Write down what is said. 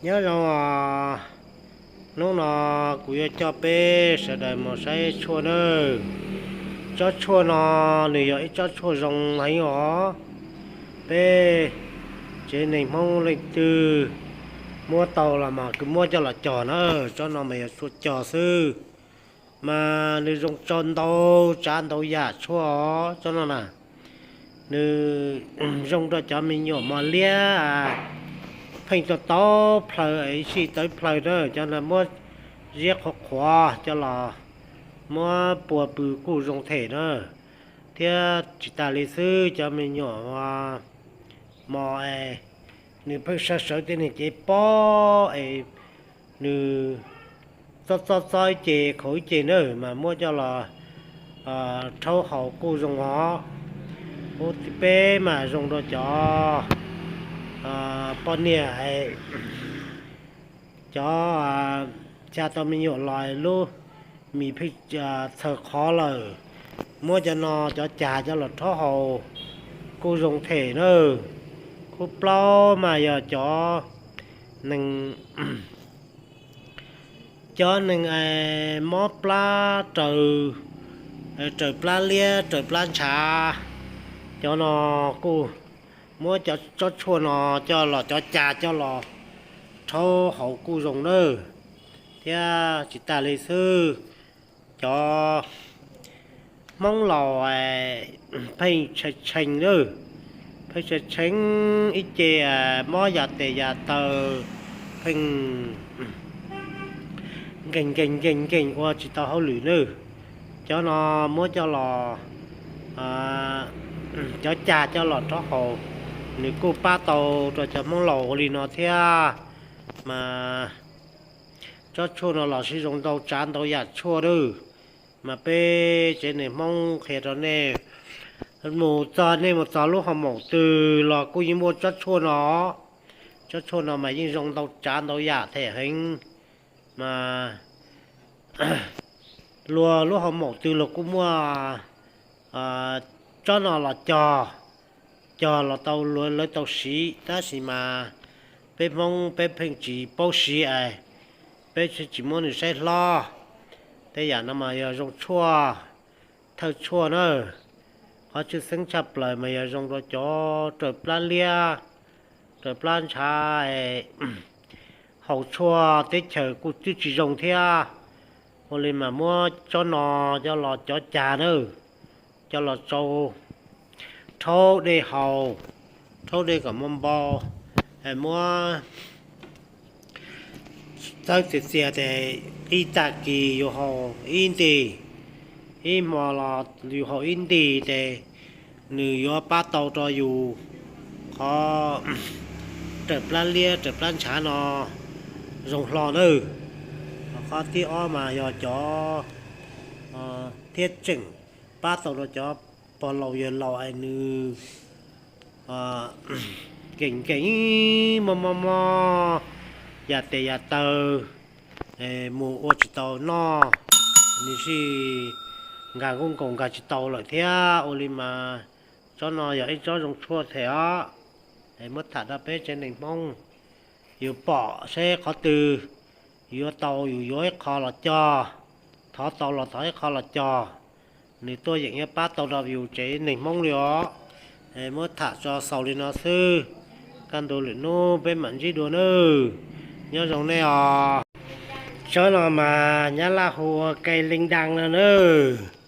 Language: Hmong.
Nyob zoo os, hnub no kuv yuav coj peb sawv daws mus saib tshuaj nawb. Tsob tshuaj no nws yog ib tsob tshuaj zoo heev os. Peb tsev neeg Hmoob leej twg muab tau los mas kuj muab coj los cog na. Tsob no mas yog tshuaj cog xwb, mas nws zoo tso ntau tsav ntau yam tshuaj os. Tsob no na, nws zoo rau cov me nyuam mos liab pheej tau tau plaws es sij tawv plaws na, cov no muab ziab qhuav qhuav coj los muab pua pw kuj zoo them na. Thiab tsis tas li xwb, cov me nyuam mos es nws pheej sawv sawv tej niag cev pob es nws txob txob txob ib ce khaum ib ce na mas muab coj los rhaub haus kuj zoo os. Ub, peb mas zoo rau cov poj niam, cov xya tau me nyuam los lub mis pheej txhaws qhov lawm, muab cov no cov cas coj los rhaub haus kuj zoo them na. Khub plaub mas yog cov neeg, cov neeg mob plab raws, raws plab liab raws plab ntshav, cov no kuj muab cov tsob tshuaj no coj los, cov cas coj los rhaub haus kuj zoo nawb. Thiab tsis tas li xwb, cov Hmoob laus pheej tshee tshee nawb, pheej tshee tshee ib ce mob yam tes yam taw, pheej nkees nkees nkees nkees ua tsis tau hauj lwm nawb. Cov no muab coj los, cov cas coj los rhaub haus, nws kuj pab tau rau cov Hmoob laus ua li no thiab. Mas tsob tshuaj no los sib zoo ntau tsav ntau yam tshuaj nawb. Mas peb tsev neeg Hmoob qhia rau nej, mus txog, nej mus txog lub hoo maum twg los kuj yeej muaj tsob tshuaj no. Tsob tshuaj no mas yeej zoo ntau tsav ntau yam them heev. Mas luag lub hoo maum twg los kuj muaj tsob no los cog, cog los tau, lawv tau siv, tab sis mas peb Hmoob peb pheej tsis paub siv es peb tsis muab nws saib hlob. Tej yam no mas yog zoo tshuaj, thawj tshuaj na. Qhov tshwj xeeb tshaj plaws mas yog zoo rau cov raws plab liab, raws plab ntshav, haus tshuaj teb chaws kuj twb tsis zoo thiab. Ua li mas muab tsob no coj los, cov cas na, coj los tsau rhaub dej haus, rhaub dej kom muaj npau, muab txawb txias txias tes ib tag kis yus haus ib nti, ib hmo los yus haus ib nti tes nws yuav pab tau rau yus qhov raws plab liab raws plab ntshav no zoo hlo nawb. Qhov thib ob mas yog cov thiab tseem pab tau rau cov pog laus yawg laus es nws nkees nkees, mob mob mob yam tes yam taw, mus ua tsis tau noj, nws sij nkag nkuj nkaus nkag tsis tau lawm thiab. Ua li mas tsob no yog ib tsob zoo tshuaj them os. Muab tham rau peb tsev neeg Hmoob, yus pom seb qhov twg yuav tau yus yuav ib qho los cog, thov tau los thov ib qho los cog, nws tuaj yeem yuav pab tau rau yus tsev neeg Hmoob li os. Muab tham tso xaus li no xwb, kaj ntug lwm hnub peb mam ntsib dua nawb. Nyob zoo nej os. Tsob no mas Nyab Laj hu ua kais leej daj no nawb.